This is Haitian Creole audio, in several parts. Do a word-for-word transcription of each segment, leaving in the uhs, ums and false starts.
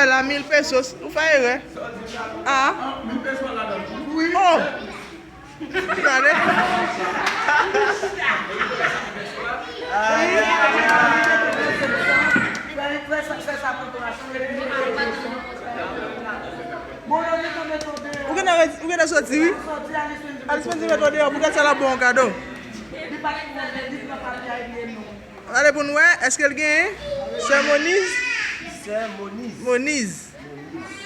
la, mil pesos. Ou fè erè. Ah. Oh. Gade. Ou gentan, ou gentan soti, wi. Alice Mendy met w deyò, poutèt sa l ap ba w yon kado. Gade pou n wè, èske l genyen? Sè Moniz? Sè Moniz. Moniz.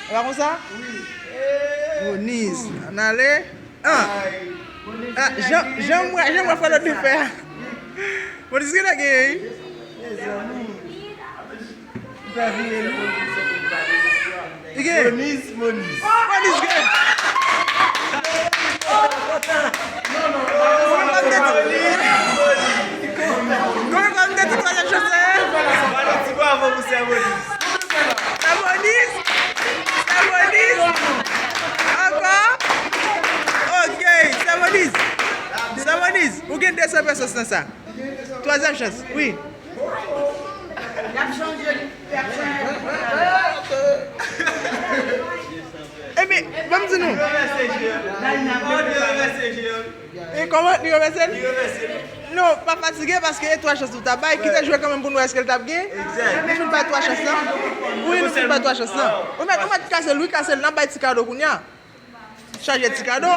E pa konsa? Wi. Moniz. Ann ale. Ah. Ah, jan, jan m wè, jan m wè fò lòt li fè a. Moniz gentan genyen, wi. Mezanmi. Li gen. Moniz, Moniz. Moniz gen. Kòm m te di, kòm m te di, twazyèm chans la. Ba nou ti bravo pou Sè Moniz. Sè Moniz. Sè Moniz. Ankò. Ok, Sè Moniz. Sè Moniz, ou gen de san pesos nan sa. Twazyèm chans, wi. Y ap chanje, y ap chanje. Ebyen, ban m di nou. E kòman li renvèse l? Non, pa fatige paske e twa chans ou t ap bay, kite jwe kanmenm pou n wè èske l t ap gen. Nou fin bay twa chans lan. Wi, nou fin bay twa chans lan. Ou mèt, ou mèt kase l, wi, kase l, n ap bay ti kado kounye a. Chaje ti kado.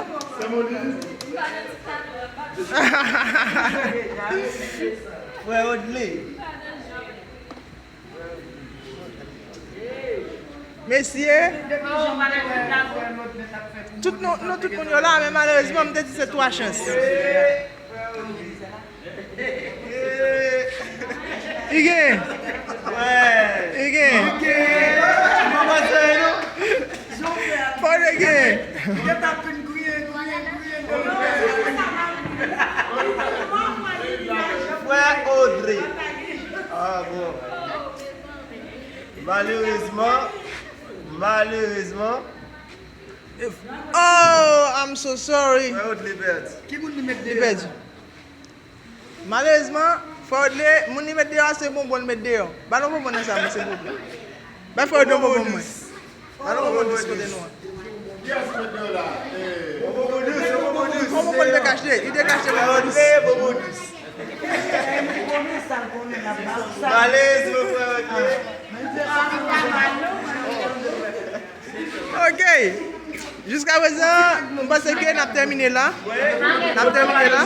Frè Odley. Mesye. Tout nou, nou tout moun yo la, men malerezman, m te di se twa chans. Li gen. Li gen. Fò li gen. Frè Odley. Ah bon. Malerezman, malerezman. Oh, I'm so sorry. Frè Odley pèdi. Ki moun li met deyò? Li pèdi. Malerezman, Frè Odley, moun li met deyò a, se bonbon li met deyò. Ba nou bonbon nan sa, mesye, bonbon. Bay Frè Odley bonbon mwen. Ba nou bonbon dous kote nou an. Kiyès ki met deyò la? Bonbon dous, bonbon dous. Bonbon li dekache, li dekache bonbon dous. Frè Odley, bonbon dous. Malerezman, Frè Odley. Ok. Jiskaprezan, m panse ke n ap tèmine la. N ap tèmine la.